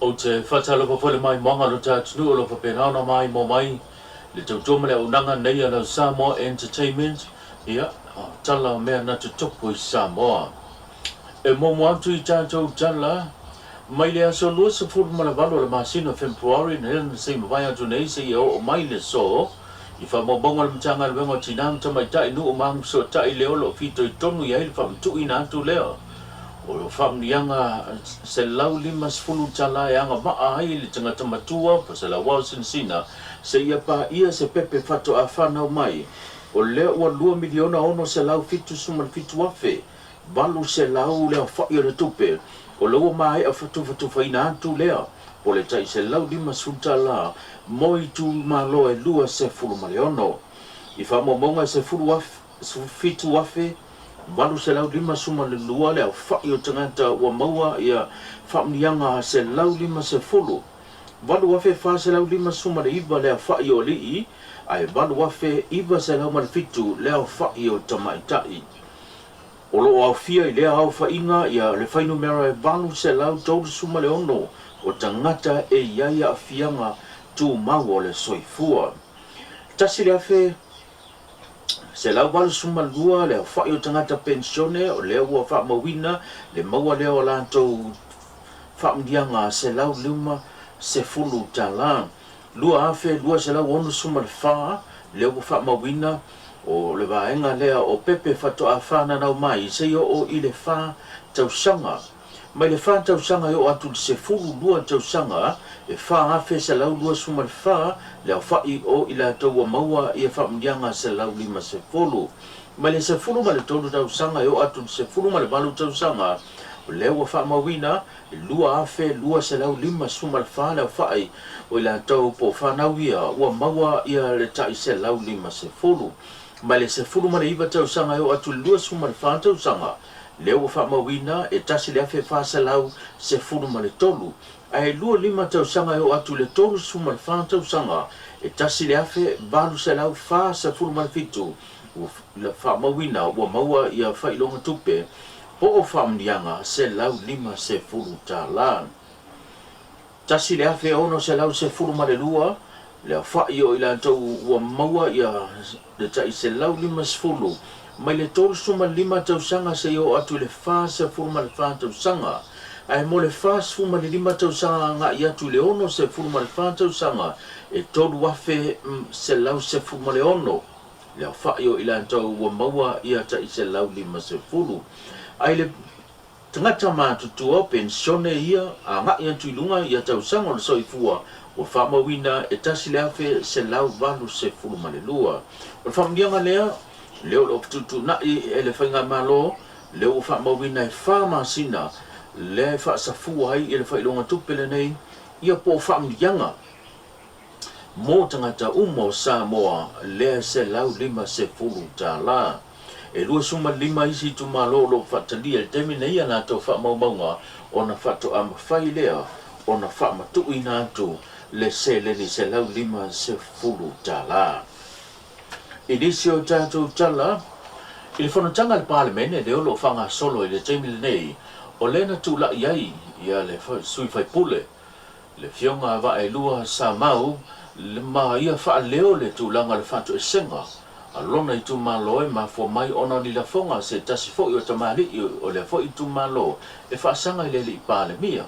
Ou te faatalofa foi i le maimoaga o lo ta atunuu o lo o faapena ona maimoa mai i le tautua ma le auaunaga nei a lau Samoa Entertainment, ia, o tala o mea na tutupu i Samoa. E muamua atu i tatou tala, mai le aso 28 o le masina o Fepuari lea na se i mavae atu nei seia oo mai le aso, i faamaumauga a le Matagaluega o Tina ma Tamaitai, Nuu ma Agafesootai lea o lo o fitoitonu i ai le faamatuuina atu lea o faamanuiaga $150 e agavaa ai le tagata matua faasalauvao sinasina seia paia se pepe faatoa fanau mai. O lea ua $2,677,800 le aofai o le tupe o lea ua maea tufatufaina atu lea po o le tai $150 mo itumalo e 26. I faamaumauga e 17,852 le aofai o tagata ua maua ia faamanuiaga 150, 8,459 le aofai o alii ae 8,907 le aofai o tamaitai. O lo o aofia i lea aofaiga ia le fuainumera e 836 o tagata e i ai aafiaga tumau o le soifua. 1,182 le aofai o tagata penisione o lea ua faamauina le maua lea o latou faamanuiaga $150. 2,264 lea ua faamauina o le vaega lea o pepe faatoa fananau mai seia oo i le 4 tausaga. Mai le 4 tausaga e oo atu i le 12 tausaga, e 4,124 le aofai o i latou ua maua ia faamanuiaga 150. Mai le 13 tausaga e oo atu i le 18 tausaga, o lea ua faamauina e 2,254 le aofai o i latou po o fanau ia ua maua ia le tai 150. Mai le 19 tausaga e oo atu i le 24 tausaga, lea ua faamauina e 1,413, ae 25 tausaga e oo atu i le 34 tausaga e 1,847 ua faamauina ua maua ia faailoga tupe po o faamanuiaga $150. 1,612 le aofai o i latou ua maua ia le tai 150 mai le 35 tausaga seia oo atu i le 44 tausaga, ae mo le 45 tausaga agai atu i le 64 tausaga e 3,116 le aofai o i latou ua maua ia tai 150. Ae i le tagata matutua o penisione ia agai atu i luga ia tausaga o le soifua ua faamauina e 1,182. O le faamanuiaga lea, lea o lo o fetuutuunai e le Faigamalo, lea ua faamauina e 4 masina lea e faasafua ai i le faailoga tupe lenei ia po o faamanuiaga mo tagata uma o Samoa lea e $150. E 25 isi itumalo o lo o faatalia i le taimi nei a latou faamaumauga ona faatoa mafai lea ona faamatuuina atu le seleni $150. I nisi o tatou tala, i le fonotaga a le Palemene lea o lo o faagasolo i le taimi lenei, o lea na tulai ai ia le sui faipule, le Afioga a Vaaelua Samau ma ia faaleo le tulaga o le faatoesega a lona itumalo e mafua mai ona o ni lafoga a se tasi foi o tamalii o lea foi itumalo e faasaga i le alii Palemia.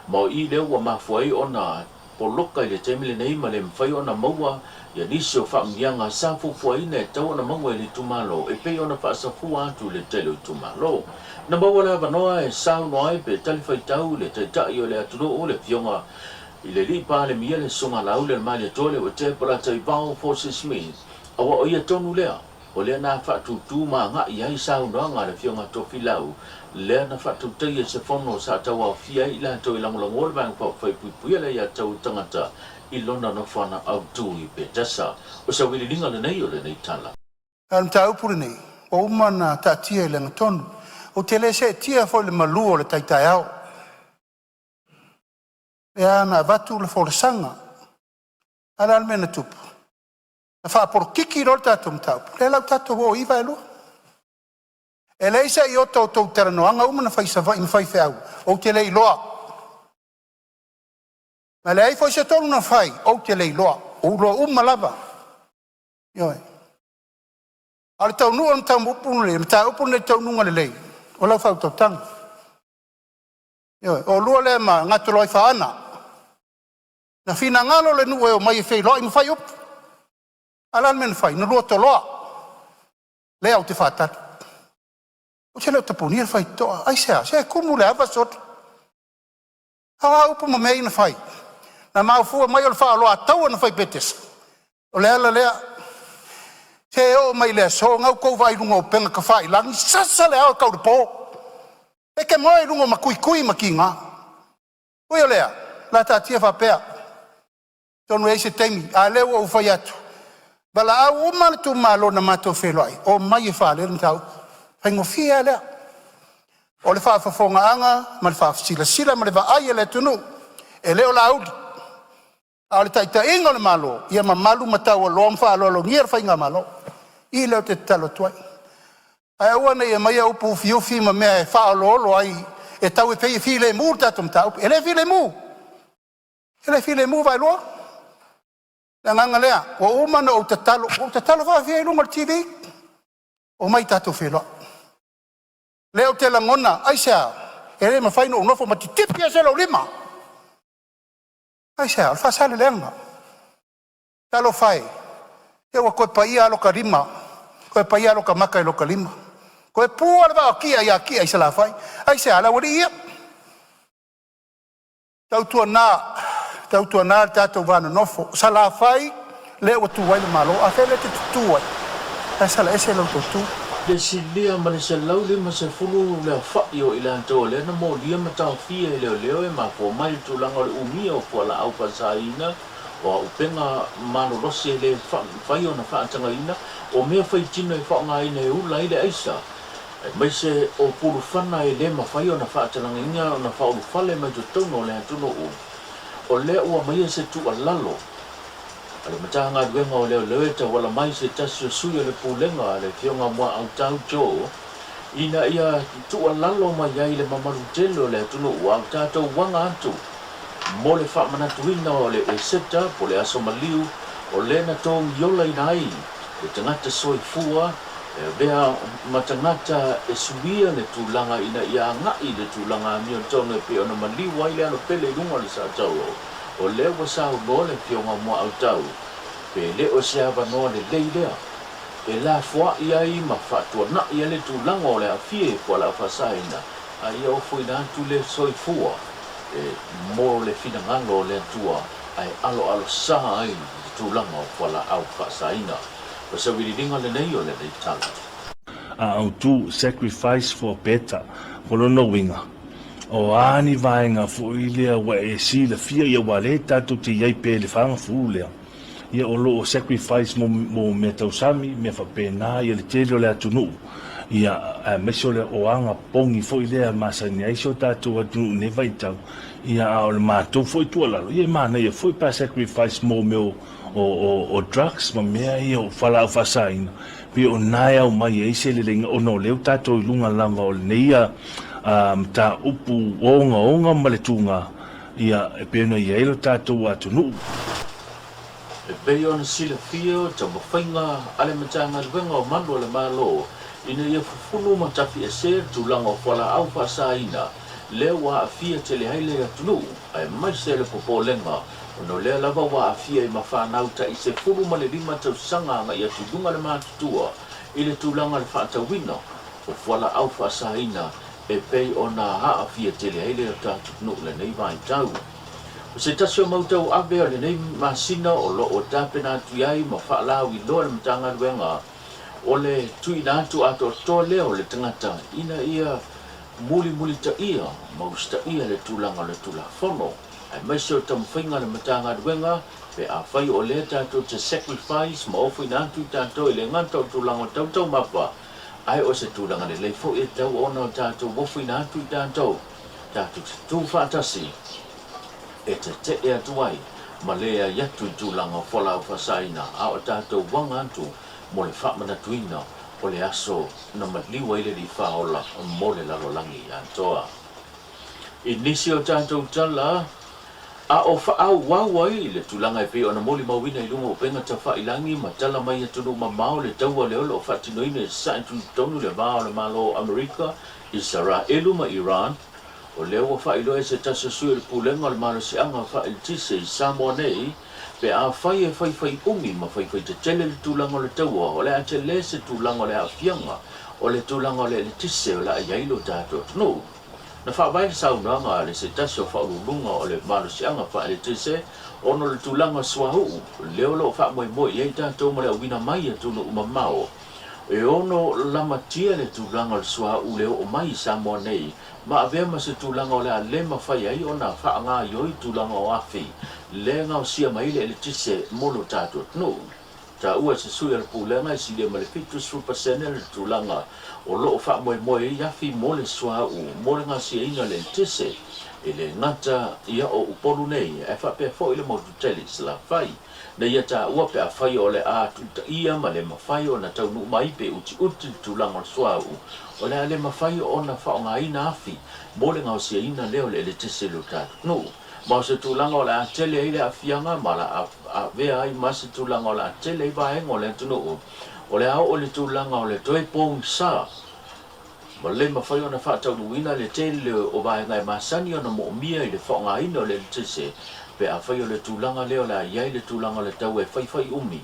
Ma o i lea ua mafua ai ona poloka i le taimi lenei ma le mafai ona maua ia nisi o faamanuiaga sa fuafuaina e tatau ona maua e le itumalo e pei ona faasafua atu i le tele o itumalo. Na maua le avanoa e saunoa ai pe talifuaitau le Taitai o le atunuu, le Afioga i le Alii Palemia, le Susuga Laauli o le Malietoa, le Uetea Polataivao Fosi Smith, aua o ia tonu lea, o lea na faatūtū ma agai i ai saunoaga a le Afioga Tofilau, lea na faatautaia i se fono sa tauaofia ai i latou e lagolagoa le Vaega Faaupufai Puipuia le Aiatatau o le Tagata i lona nofoaga autu i Petesa. O se auiliiliga lenei o lenei tala. A o le mataupu lenei ua uma ona taatia i lagatonu. Ou te le seetia foi i le malu o le tai taeao, e ala ona avatu le folasaga. A o le a le mea na tupu? Na faapolokiki loa le tatou mataupu, lea la ua tatou o i i vaelua. E leai se iota o outou talanoaga uma na fai i Savaii ma faifeau, ou te le iloa. Ma e leai foi se tonu na fai ou te le iloa, ua ou iloa uma lava. Ioe. A o le taunuuga o le mataupu lenei i le taunuuga lelei, o lau faautautaga. Ioe, o oulua lea ma Gatoloaifaana na finagalo le nuu e omai e feiloai ma fai upu. A o le a le mea na fai? Na lua toloa. Lea ou te faatali. Ou te le o tapunia le faitotoa. Aisea? Se e tumu i le ava soli. A o a upu ma mea ia na fai? Na mafua mai o le faaoloataua na fai i Petesa. O le ala lea. Se e oo mai i le aso o lena ua outou vaai i luga o upega tafailagi, sasa le ao tau i le po. E te moe i luga o matuitui ma tiga. Ui o lea, o le a taatia faapea, atonu e i ai se taimi, a o lea ua ou fai atu, valaau uma itumalo na matou feiloai, omai e faalele le mataupu. E faigofie lava lea. O le faafofogaaga ma le faasilasila ma le vaai a le atunuu, e le o Laauli a o le taitaiga o le Malo, ia mamalu ma taualoa ma faaaloalogia le faigamalo. I lea ou te tatalo atu ai, ae aua ne i aumaia upu ufiufi ma mea e faaoloolo ai e tau e pei e filemu le tatou mataupu. E le filemu, e le filemu Vaaelua. O le agaga lea, ua uma ona ou tatalo, ua ou tatalo faafia i luga o le TV, omai tatou feiloai. Lea ou te lagona, aisea? E le mafai ona ou nofo ma titipi ese lou lima. Aisea? O le Faasaleleaga. Talofa e, se ua toe paia lava lota lima, toe paia lava lota mata i lota lima, toe pu lava le vaa o Tia ia Tia i Salafai. Aisea? O le aualii ia. Tautuana, tautuana le tatou va nonofo, o Salafai lea ua tu ai le Malo. A fea lea e te tutu ai? La e sala ese la outou tu. Le silia ma le 150 le aofai o i latou o lea na molia ma taofia e leoleo e mafua mai i le tulaga o le umia o fualaau faasaina, o auupega malolosi e le mafai ona faatagaina, o mea faitino e faaaogaina e ula ai le aisa, aemaise o pulufana e le mafai ona faatalagaina ona faaulufale mai totonu o le atunuu. O lea ua aumaia se tuualalo a le Matagaluega o Leoleo e tauala mai se tasi o sui o le Pulega a le Afioga Muaau Tau Joe ina ia tuualalo mai ai le mamalu tele o le atunuu a o tatou aga atu mo le faamanatuina o le Eseta po o le aso maliu o lea na togiolaina ai le tagata soifua e avea ma tagata e suia le tulaga ina ia agai i le tulaga amiotonu e pei ona maliu ai le alo pele i luga o le saatauro. O lea ua saunoa le Afioga Muaau pe le o se avanoa lelei lea e lafoai ai ma faatuanai ai le tulaga o le aafia i fualaau faasaina, a ia ofoina atu le soifua e mo le finagalo o le Atua ae aloalosa ai le tulaga o fualaau faasaina. O se vililiga lenei o lenei tala. A autu, sacrifice for better, ko lona uiga, o a ni vaega foi lea ua e silafia ia ua le tatou te i ai pea i le fagafulu lea, ia o lo o sacrifice mo mo mea tausami, mea faapena ia le tele o le atunuu, ia aemaise o le o aga pogi foi lea e masani ai si o tatou atunuu i lenei vaitau, ia a o le matou foi tuualalo, ia e manaia foi pe a sacrifice mo mea o o o o drugs ma mea ia o fualaau faasaina, pei o na e aumai ai se leleiga ona o lea ua tatou i luga lava o lenei a mataupu ogaoga ma le tuga ia e pei ona i ai lo tatou atunuu. E pei ona silafia o taumafaiga a le Matagaluega o Malu a le Malo ina ia fufulu ma tafiese le tulaga o fualaau faasaina lea ua aafia tele ai le atunuu aemaise le popolega ona o lea lava ua aafia ai ma fanau tai 15 tausaga agai atu i luga le matutua i le tulaga o le faatauina o fualaau faasaina e pei ona aafia tele ai le atunuu i lenei vaitau. O se tasi o mau tauave o lenei masina o lo o tapena atu i ai ma faalauiloa le Matagaluega o le tuuina atu atoatoa lea o le tagata ina ia mulimulitaia ma usitaia le tulaga o le Tulafono aemaise o taumafaiga a le Matagaluega pe afai o lea tatou te sacrifice ma ofoina atu i tatou e le gata o tulaga o tau taumafa ae o se tulaga lelei foi e tatau ona tatou ofoina atu i tatou tatou te tu faatasi e tetee atu ai ma leai atu i tulaga o fualaau faasaina a o tatou aga atu mo le faamanatuina o le aso na maliu ai le Alii Faaola mo le lalolagi atoa. I nisi o tatou tala. A o faaauau ai le tulaga e pei ona molimauina i luga o upega tafailangi ma tala mai atunuu mamao le taua lea o lo o faatinoina i Sasae tutotonu le va o le Malo o Amerika, Isaraelu ma Iran, o lea ua faailoa e se tasi o sui o le Pulega o le Malosiaga Faaeletise i Samoa nei, pe afai e faifai umi ma faifai tetele le tulaga o le taua, o le a tele se tulaga o le aafiaga o le tulaga o le eletise o le a i ai lo tatou atunuu. Na faavae le saunoaga a le se tasi o faauluuluga o le malosiaga faaeletise ona o le tulaga suauu lea o lo o faamoemoe i ai tatou ma le auina mai i atunuu mamao e ono lamatia le tulaga o le suauu le oo mai i Samoa nei ma avea ma se tulaga o le a le mafai ai ona faagaoioi tulaga o afi le gaosia mai le eletise mo lo tatou atunuu. Taua e se sui o le Pulega e silia ma le 70% le tulaga o lo o faamoemoe ai afi mo le suauu mo le gasiaina o le eletise, e le gata ia o Upolu nei ae faapea foi le motu tele i Salafai. Na ia taua pe afai o le a tuutaia ma le mafai ona taunuu mai pe utiuti le tulaga o le suauu, o le a le mafai ona faaaogaina afi mo le gaosiaina lea o le eletise i lo tatou nuu. Ma o se tulaga o le a tele ai le aafiaga ma le a avea ai ma se tulaga o le a tele ai vaega o le atunuu o le a oo i le tulaga o le toe pogisa ma le mafai ona faataunuuina le tele o vaega e masani ona moomia i le faaaogaina o le eletise pe afai o le tulaga lea o le a i ai le tulaga o le tau e faifai umi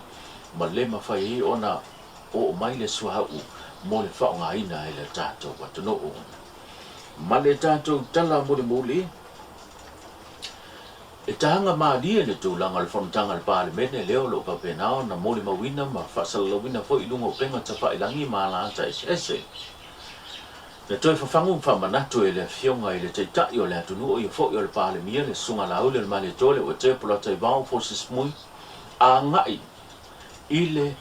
ma le mafai ai ona oo mai le suauu mo le faaaogaina e le tatou atunuu. Ma le tatou tala mulimuli, e taga malie le tulaga o le fonotaga a le Palemene lea o lo o faapena ona molimauina ma faasalalauina foi i luga o upega tafailangi ma alaata eseese. Na toe fafagu ma faamanatu e le Afioga i le Taitai o le atunuu o ia foi o le Palemia, le Susuga Laauli o le Malietoa Leuatea Polataivao Fosi Mui, agai i le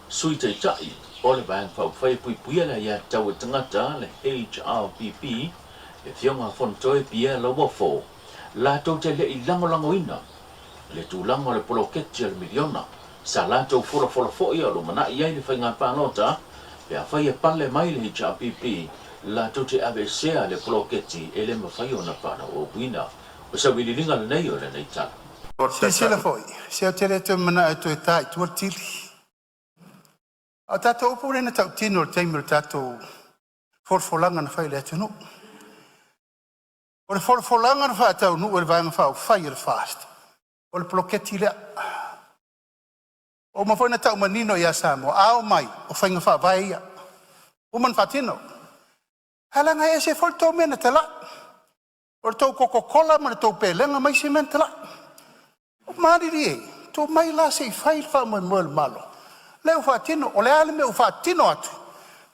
Sui Taitai o le Vaega Faaupufai e Puipuia le Aiatatau a Tagata, le HRPP, le Afioga a Fonotoe Pierre Lauofo, latou te le i lagolagoina le tulaga o le poloketi o le miliona sa latou folafola foi a o lumanai i ai le faiga palota pe afai e pale mai le HRPP latou te aveesea le poloketi e le mafai ona faalauauina. O se auiliiliga lenei o lenei tala. Silasila foi, se ou te le toe manao e toe ta i tua le tili. A o tatou upu lea na tautino i le taimi o le tatou folafolaga na fai i le atunuu. O le folafolaga na faataunuu e le Vaega Faaupufai a le FAST, o le poloketi lea. Ua uma foi ona tau manino ia Samoa, a omai, o faiga faavae ia, ua uma ona faatino. Ae leaga e ese foi le tou mea na talai, o le tou coca cola ma le tou pelega ma isi mea na talai. Malilie, tuu mai la se i fai le faamoemoe o le Malo lea ua faatino. O le a le mea ua faatino atu,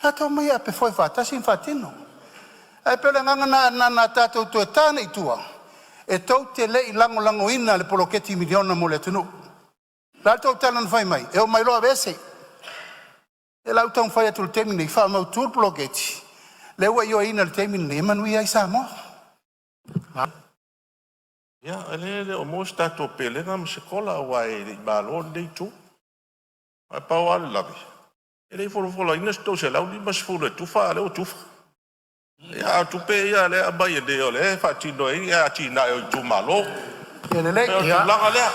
tatou omai e apefoe faatasi ma faatino. Ae pei o le agaga lena, na ona tatou toe ta nei i tua, e tou te le i lagolagoina le poloketi miliona mo le atunuu. O le a le tou tala na fai mai? E omai loa aveese. Ia o le a ou taumafai atu i le taimi lenei, faamautu le poloketi lea ua ioeina i le taimi lenei e manuia ai Samoa. Ia, o lea e le o maua se tatou pelega ma se kola aua e le i malo lenei itu. Ae pau lava le lave, e le i folafolaina se $350 e tufa a o lea ua tufa. Ia, a o tupe ia lea e aumai nei o lea e faatino ai atinae o itumalo. Ia lelei. E pei o le tulaga lea.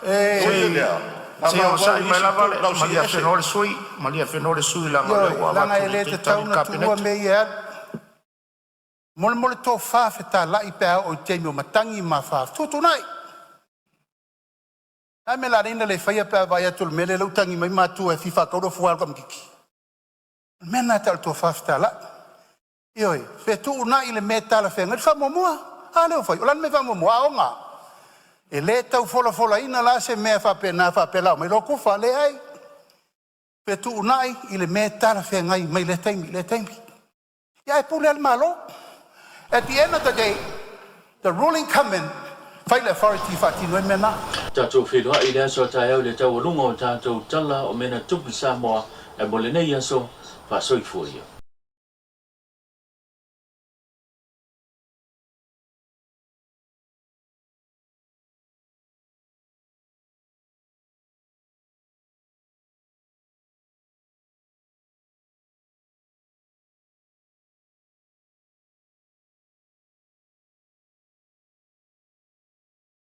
E E ui i lea, na Se i maua onosai i mai isi lava itu le lausiese. maliafenoa le sui, maliafenoa le sui leaga o lea Ioe, ua leaga avatu e le le tali tatau a le ona tuua Kapeneta. mea ia e alu. Molemole tofa fetalai pe a oo i taimi o matagi ma afa, fetuutuunai. O le a le mea o le a ala ai ona le faia pe a vaai atu o le mea lea ua tagi mai matua e fia faatau lou fua o le tamaitiiti? O le mea lena e tau o le tofa fetalai. Ioe, fetuunai le mea e talafeagai, le faamuamua. A lea ua fai? O le a le mea e faamuamua? Aoga. E le tau folafolaina la se mea faapena faapea o le a omai loa tufa, leai. Fetuunai i le mea e talafeagai mai lea taimi i lea taimi. Ia ae pule lava le Malo. At the end of the day, the ruling come in, fai le authority e faatino ai mea na. Tatou feiloai i le aso a taeao i le taualuga o tatou tala o mea na tupu i Samoa ae mo lenei aso, faasoifua ia.